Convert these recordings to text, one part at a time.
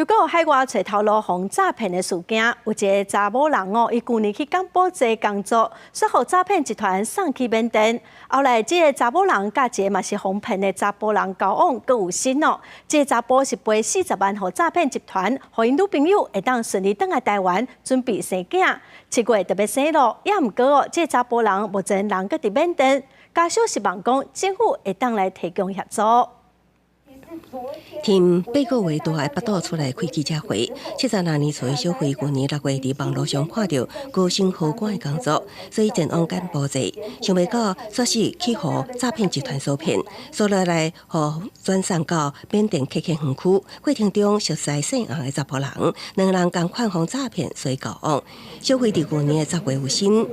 又閣有海外揣頭路予詐騙的事件，有一个查某人哦，伊舊年去柬埔寨工作，煞予詐騙集團送去緬甸。後來，這个查某人佮一个嘛是予騙的查埔人交往，閣有新哦。這个查埔是賠四十萬予詐騙集團，予𪜶女朋友會當順利轉來台灣，準備生囝。7月就欲生囉，也毋過哦，這个查埔人目前人閣佇緬甸，家屬希望講政府會當來提供協助。添8個月大的腹肚出來開記者會，76年出的小慧，舊年6月佇網路上看著高薪荷官的工作，所以前往柬埔寨，想袂到煞是去予詐騙集團所騙，煞落來予轉送到緬甸克克園區。過程中熟似姓洪的查埔人，兩人仝款予詐騙，所以交往。小慧佇舊年的10月有身，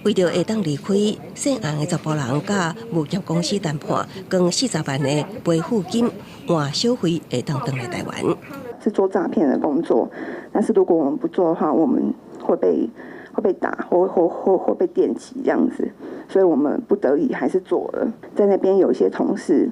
為著會當離開，姓洪的查埔人佮物業公司談判，捐四十萬的賠付金，換小慧會當轉來台灣。是做詐騙的工作，但是如果我們不做的話，我們會被打，或被電擊這樣子，所以我們不得已還是做了。在那邊有一些同事，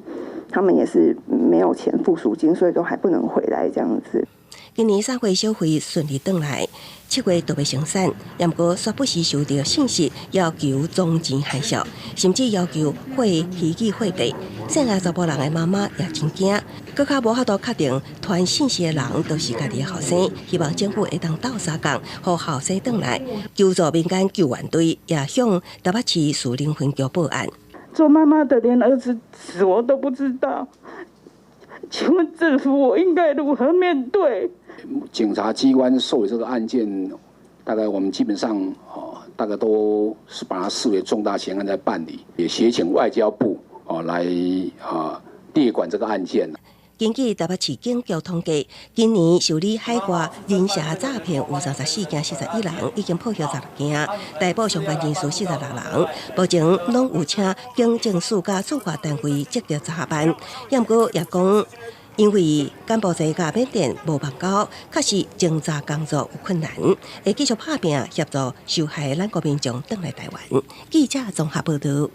他們也是沒有錢付贖金，所以都還不能回來這樣子。今年3月，小慧順利轉來，7月就欲生產，毋過煞不時收著信息，要求總錢還息，甚至要求匯虛擬貨幣。姓洪查埔人的媽媽也真驚，閣較無法度確定傳信息的人都是家己的後生，希望政府會當鬥相共，予後生轉來。求助民間救援隊，也向台北市士林分局報案。做媽媽的連兒子死活都不知道，請問政府我應該如何面對？警察機關受理這個案件，大概我們基本上哦，大概都是把它視為重大懸案在辦理，也協請外交部哦來啊列管這個案件。根據台北市警局統計，今年受理海外人蛇詐騙有34件41人，已經破獲16件，逮捕相關人士46人。目前攏有請警政署佮駐華單位積極查辦，毋過也講，因為柬埔寨佮緬甸無邦交，確實偵查工作有困難，會繼續拍拚協助受害的咱國民眾轉來台灣。記者綜合報導。